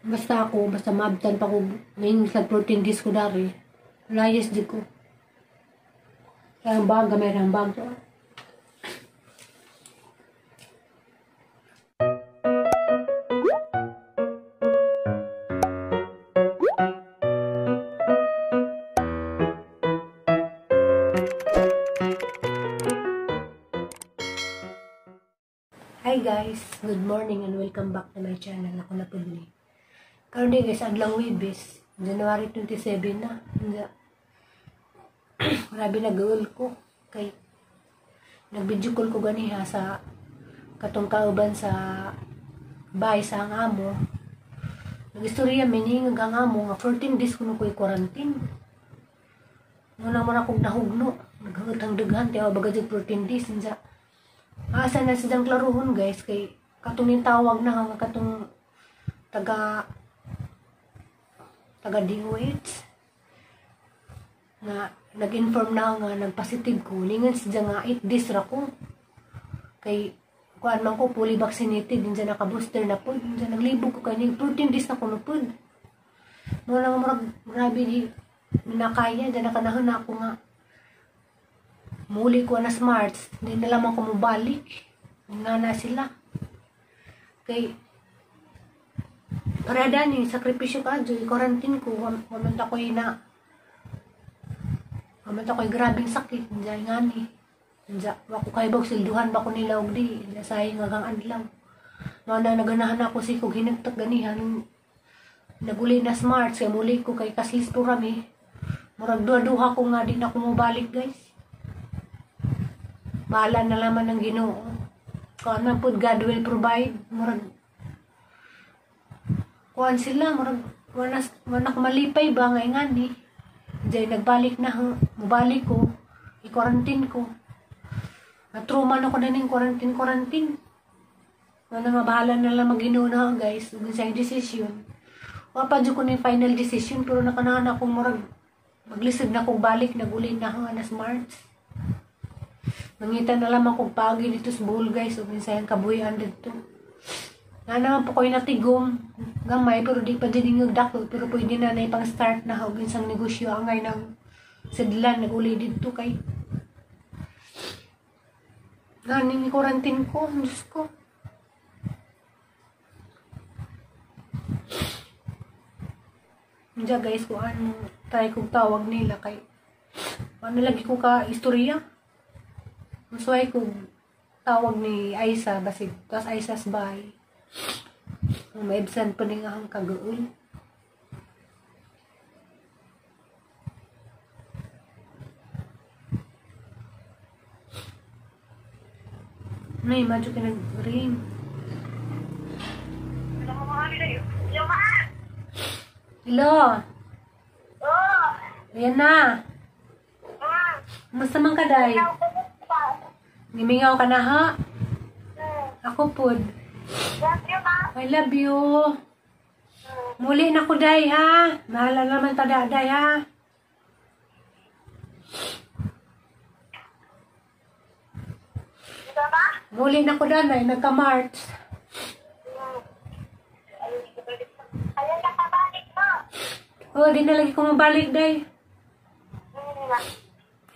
Basta ako, basta maabtan pa ko ngayon sa 14 days ko dari. Layas di ko. Kaya ang bag, gamay ang bag to. Hi guys! Good morning and welcome back to my channel. Ako na po ni. Karon di guys, adlaw Webes, January 27 na. Grabe nag-uul ko. Kay nag-video call ko ganiha sa katong kauban sa bahay sa ang amo. Nag-istorya mi ang amo nga 14 days kuno ko i-quarantine. Muna mo na kong nahugno. Naghagatang daghan tiyaw baga 14 days. Insa asa na silang klaruhon guys kay katong ning tawag na nga katong taga DOH na nag-inform na nga nagpositive ko ningan siya nga 8 days ra ko kay kuan man ko fully vaccinated din siya naka-booster na pud din naglibog ko kay ning 14 days na kuno pud mo lang murag grabe di nakaya dyan nakanahon na ako nga muli ko na smarts, hindi na lamang ko mubalik. Nga na sila. Kay, para dani, sakripisyo ka, dyan, quarantine ko, wamanta ko'y na, wamanta ko'y grabing sakit, dyan nga ni. Dyan, wako kayo bag, silduhan ba ko nila, og di, dyan sayang agang adlaw. Mga na naganahan ako si kog hinagtak ganihan, naguli na smarts, kaya muli ko kay kaslis po rami. Murag duha-duha ko nga, di na ko mubalik, guys. Bahala na laman ng Ginoo. Kuan man pud God will provide. Murag kuan sila, murag wala ko malipay ba nga ingani. Diyan nagbalik na, mubalik ko, i-quarantine ko. Na-trauma na ko na ning quarantine. Wala nga bahala na lang mag Ginoo na guys, ug sa decision. Wa pa jud ko ning final decision pero nakanahan akong murag maglisod na kong balik, naguli na ako na smarts. Nangita na lamang kong pagi dito sa Bohol guys. O minsan kabuhian dito. Nga naman po ko'y natigom. Gamay pero di pa din yung dako. Pero pwede na na ipang start na hawag isang negosyo. Angay ng sidlan. Nag-uli dito kay. Ganing quarantine ko. Diyos ko. Diyan guys kung ano try kong tawag nila kay. Ano lagi ko ka istorya. Masuhay ko tawag ni Aisa basig tas Aisa's bahay. Maibsan pa ni nga ang kagaul. May madyo ka nag-ring. Hello. Ayan na. Kumusta man ka, day? Gimingaw ka na, ha? Ako pod. I love you. Muli na ko, day, ha? Mahala naman ta, day, ha? Muli na ko, day. Nagka-March. Oh, di na lagi ko mabalik, day.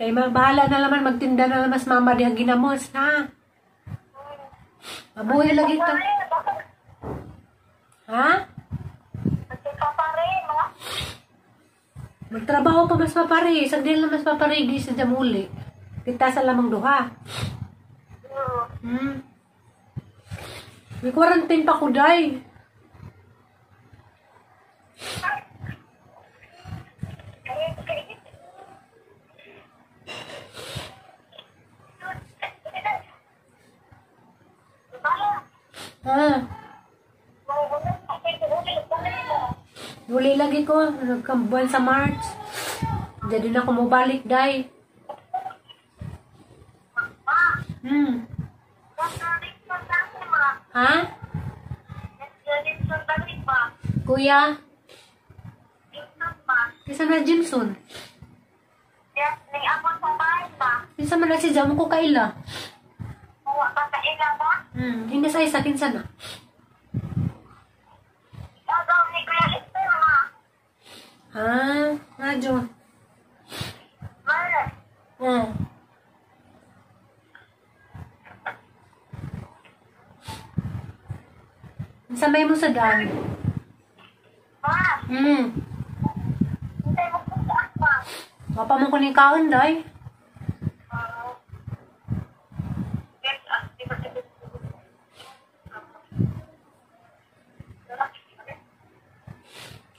Kay bahala na naman, magtinda na naman mas mama dihang ginamos, ha? Mabuhay lagi ka. Ha? Magtrabaho pa mas mapare. Sagdil na mas mapare, di sa jamuli. Kita sa lamang duha. Hmm. May quarantine pa ko, day. Ha? Uli lagi ko. Nagkambuan sa March. Jadi na ako mubalik, day. Hmm. Ha? Kuya? Kinsa na Jimson? Kinsa man na si Jamo ko kaila? Hindi sa isa, kinsa na? Ah, nga Jo. Ah. Unsa may mo sa daan? Wapa mo kuning kaon, day.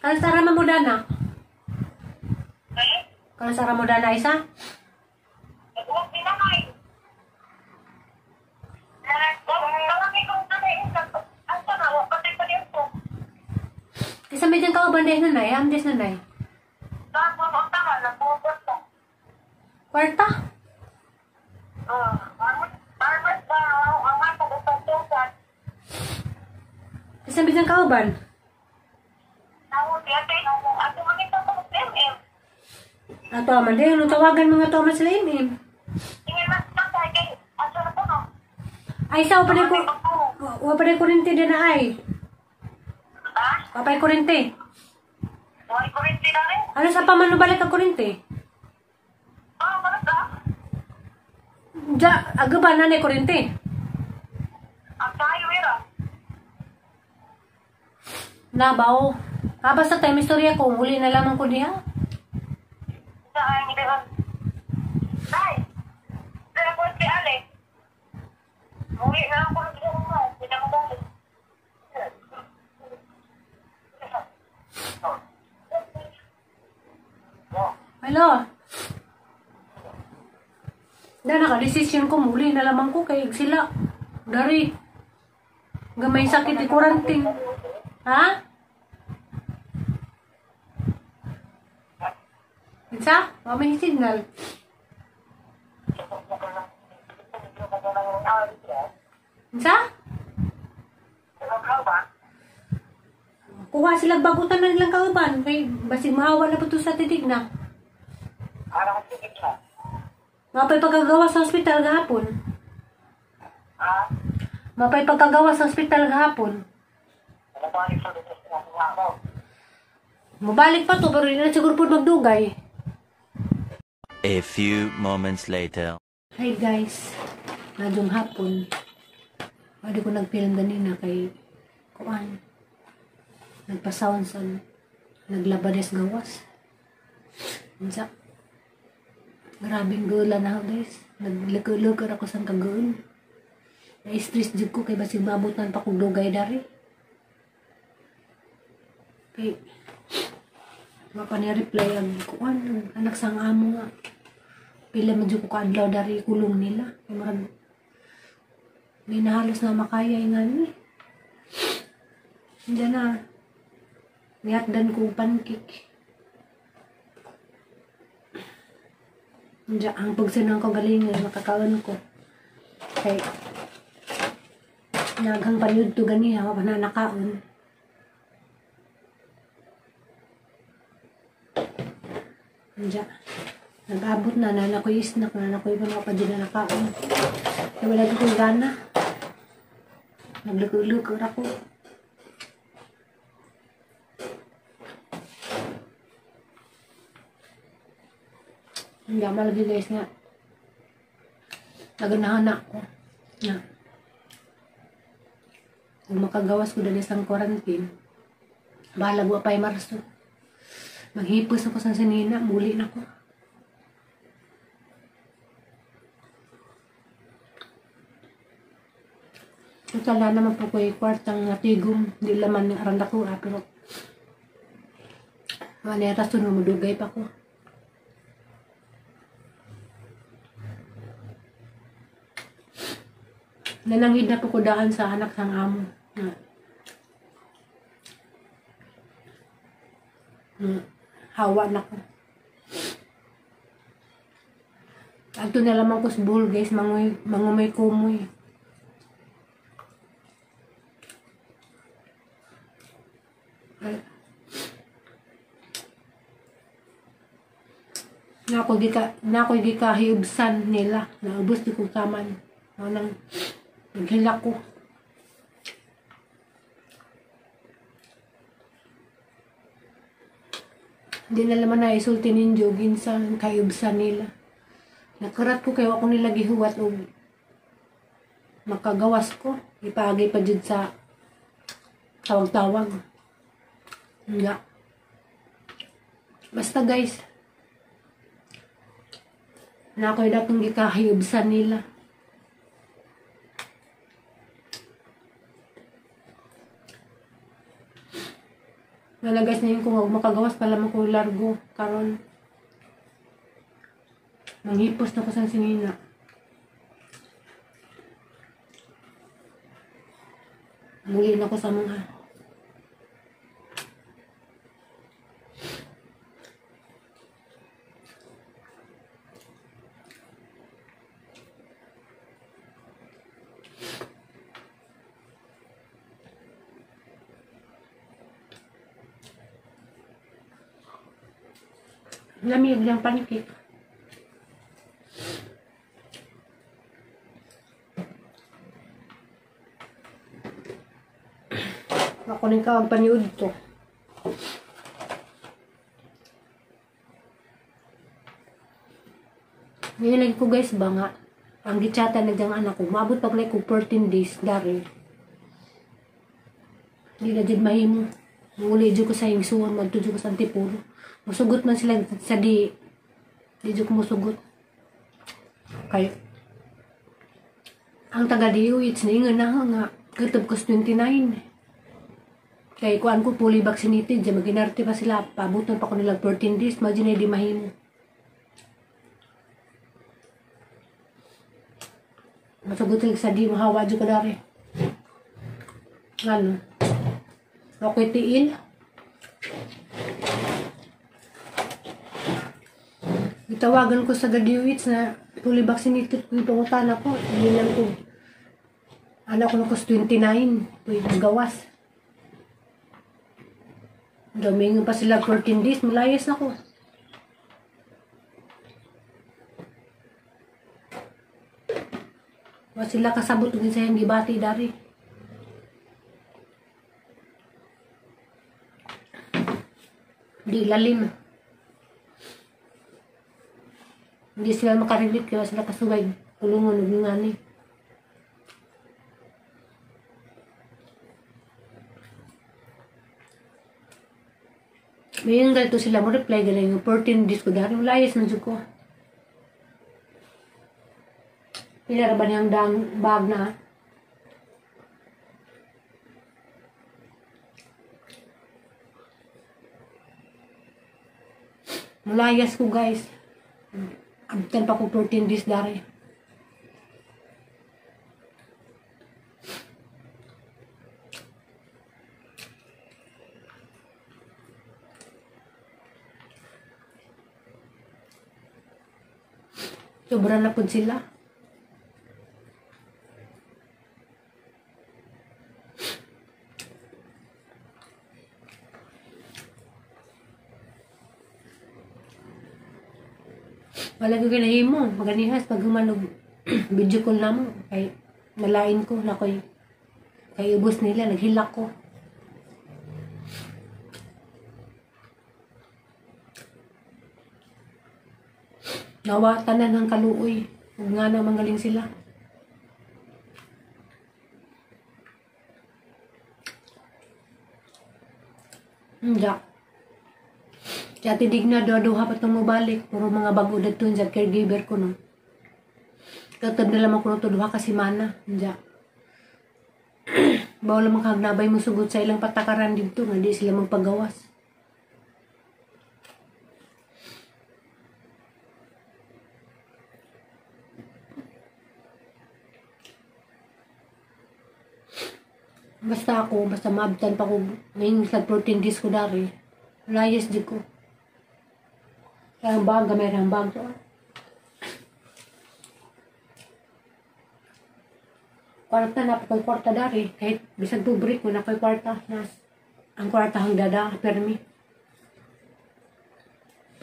Kalasara mo dana? Kalasara mo dana isa? Isa may dyan ka banday na nay, amdes na nay. Kwarta? Isa may dyan ka ban? Ato man din, ano tawagan mga to man sila MM. Ay sa pa ko. Wa pa kurente din na ay. Ha? Wa pa kurente. Wa kurente na rin. Ano sa pa man balik ang kurente? Ah, ano ka? Ja, aga ba na ni kurente? Ang tayo era. Nabaw. Ah, basta tayo istorya ko, huli na lamang ko diha. Ay, pero si Ale. Muli na ako ng mo, hindi na mabalik. Hello. Da naka-decision ko, muli na lamang ko kay sila. Dari. Gamay sakit i-quarantine. Ha? Isa? Wa may signal. Isa? Kuha sila bagutan na nilang kauban. Kay basig mahawa na po ito sa titig na. Mapay pagkagawa sa ospital gahapon. Mapay pagkagawa sa ospital gahapon. Mabalik pa to pero hindi na siguro po magdugay. A few moments later. Hi guys, nadyong hapon. Pwede ko nag-film ganina kay kuan. Nagpasawan sa naglabades gawas. Unsa? Grabing gula na ako guys. Naglukar ako sa kagaon. Na-stress jud ko kay basig maabutan pa kog dugay dari. Kay wa pa ni reply ang kuan anak sang amo nga. Pila man jud ko kaadlaw dari kulong nila. Kay murag di na halos na makaya ingani. Diyan na. Nihatdan ko pancake. Diyan ang pagsinang ko galingan makakaon ko. Kay naghang panyud to ganiha wa pa na nakaon. Diyan. Nag-abot na, nana ko yung snack, nana ko yung mga pa din na nakaon. Kaya wala ko gana. Naglukor-lukor ako. Ang dama lagi guys nga. Naganahan ako. Nga. Kung makagawas ko dali sa quarantine, bahalag wa pa'y Marso. Maghipos ako sa sinina, muli na ko. Total na naman po ko yung kwartang natigom. Di laman ng aranda ko, pero wala rason, madugay pa ko. Nananghid na po ko daan sa anak sang amo. Hawa na ko. Ato na lamang ko sa bull guys, mangumoy-kumoy. Na ako gika hiubsan nila. Naubos di ko taman. Nang naghilak ko. Hindi na naman naisulti ninyo ginsa ang kayubsa nila. Nakarat ko kayo ako nila gihuwat og makagawas ko. Ipaagi pa dyan sa tawag-tawag. Nga. Basta guys, na ako'y datong gikahiyubsan nila. Wala guys, ngayon kung makagawas pala man ko largo karon. Manghipos na ko sa sinina. Muli na ko sa mga. Lamig lang pancake. Ako ning kawag paniud to. Ngayon lagi ko guys ba nga ang gichata na diyang anak ko. Maabot pag like ko 14 days dari. Hindi na dyan mahimo. Muli dyan ko sa hingsuan, magto dyan ko sa Antipolo. Musugot man sila sa di. Di dyan ko musugot. Kaya ang taga DOH na ingon na nga katub ko 29. Kaya kuan ko fully vaccinated dyan maginarte pa sila. Pabuton pa ko nila 14 days. Imagine di mahimo. Masugot sila sa di mahawa dyan ko dari. Ano? Okay, tiil. Itawagan ko sa graduates na fully vaccinated ko yung pangutan ako. Hindi lang ko. Anak ko na ko 29. Pwede gawas. Domingo pa sila 14 days. Malayas na ko. Wa sila kasabot din sa yung gibati dari. Di lalim. Hindi sila makarelate kaya sila kasuway. Kulungon ug ngani. May yung ganito sila mo reply galing yung 14 days ko dari layas man jud ko. Pila ra ba niyang dang bag na? Mulayas ko guys. Abtan pa ko 14 days dari. Sobra na po sila. Wala ko ginahimo, maganihas pag humanog video call na mo kay nalain ko na koy kay ubos nila naghilak ko. Nawa tanan ang kaluoy ug nga na manggaling sila. Hindi. Kaya tidig na duha pa itong mabalik. Puro mga bago dito sa caregiver ko no. Katad na lamang ko no duha kasi mana. Diya. Bawal lamang kagnabay mo sugot sa ilang patakaran dito. Nga di sila magpagawas. Basta ako, basta maabtan pa ko. Ngayon sa 14 days ko dari. Layas di ko. Ang bag, gamay ang bag to. Kwarta na po kwarta dari. Kahit bisag tubrik mo na ko'y kwarta. Nas, ang kwarta hang dada, permi.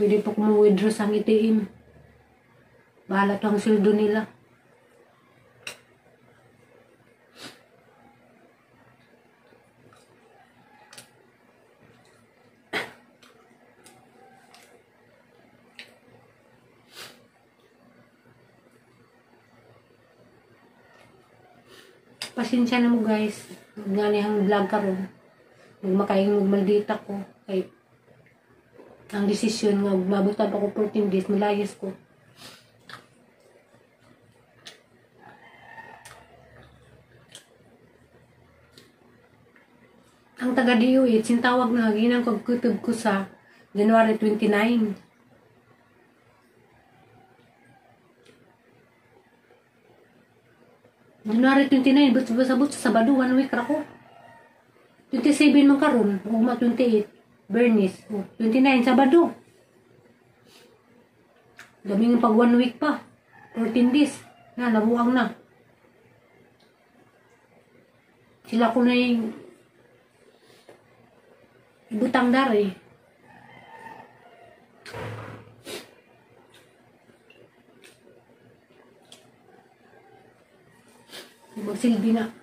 Pwede po kumuwithdraw sa ATM. Bahala to ang sweldo nila. Pasensya na mo, guys. Nga ni ang vlog karon. Ug makaing og maldita ko kay ang desisyon nga mabutan pa ko 14 days, mulayas ko. Ang taga DOH, sintawag na ginang kog kutob ko sa January 29. January 29, but sabot sa Sabado, one week ra ko. 27 man karon, ugma 28, Bernice. Oh, 29, Sabado. Daming pag one week pa. 14 days. Na, nabuang na. Sila ko na yung ibutang dari. Magsilbi na.